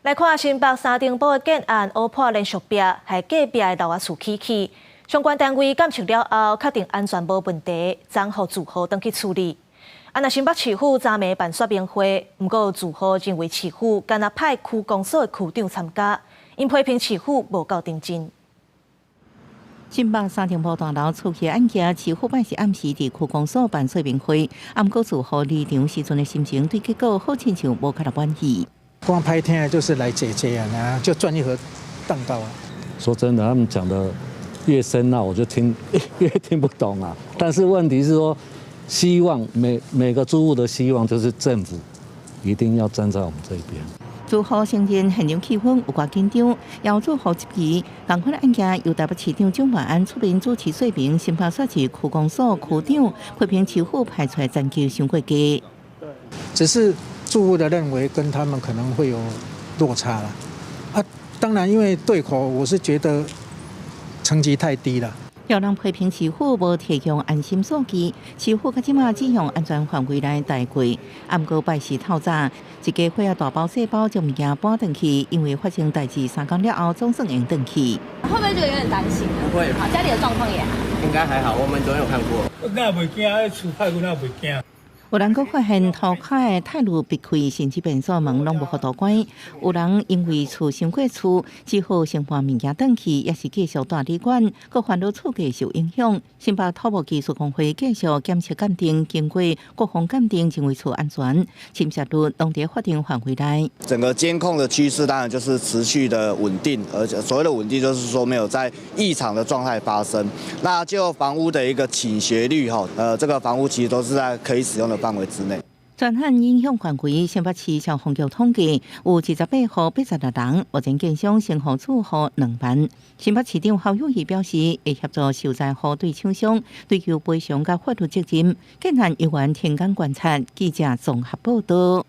來看新北三重埔的建案，烏破連續壁，害隔壁的樓仔厝起去。相關單位檢測了後，確定安全無問題，昨予住戶轉去處理。啊，若新北市府昨暝辦說明會，毋過住戶認為市府干焦派區公所的區長參加，𪜶批評市府無夠認真。新北三重埔大樓出現案件，市府拜四暗時佇區公所辦說明會，毋過住戶離場時陣的心情對結果好親像無較滿意。光拍聽就是來解決啊，就賺一盒蛋糕啊。說真的，他們講的越深奧，我就聽越聽不懂啊。但是問題是說，希望每個住戶的希望就是政府一定要站在我們這邊。住戶承認現場氣氛有寡緊張，有住戶質疑，仝款案件由台北市長蔣萬安出面主持說明，新北市區公所區長批評市府派出來層級傷過低。只是住戶的認為跟他們可能會有落差啦。啊，當然因為對口，我是覺得層級太低了。有人批評市府無提供安心數據，市府到這馬只用安全範圍內帶過。毋過拜四透早，一家伙仔大包細包將物件搬轉去，因為發生代誌3工了後，總算會轉去。會不會這個有點擔心啊？不會，好，家裡的狀況也好。應該還好，我們昨天有看過。那袂驚，厝歹過那袂驚。有人閣發現塗跤的鐵路壁開，甚至便所門攏無法度關。有人因為厝傷過厝，只好先搬物件轉去，抑是繼續蹛旅館，閣煩惱厝價受影響。新北土木技術公會繼續檢測鑑定，經過國防鑑定，認為厝安全，侵蝕率攏佇法定範圍內。整個監控的趨勢當然就是持續的穩定，而且所謂的穩定就是說沒有在異常的狀態發生。那就房屋的一個傾斜率，哈，這個房屋其實都是在可以使用的範圍之內。全旱影響範圍，新北市消防局統計有28戶86人，目前建商先予住戶2萬。新北市長侯友宜表示，會協助受災戶對廠商追究賠償佮法律責任。建案猶原停工觀察。記者綜合報道。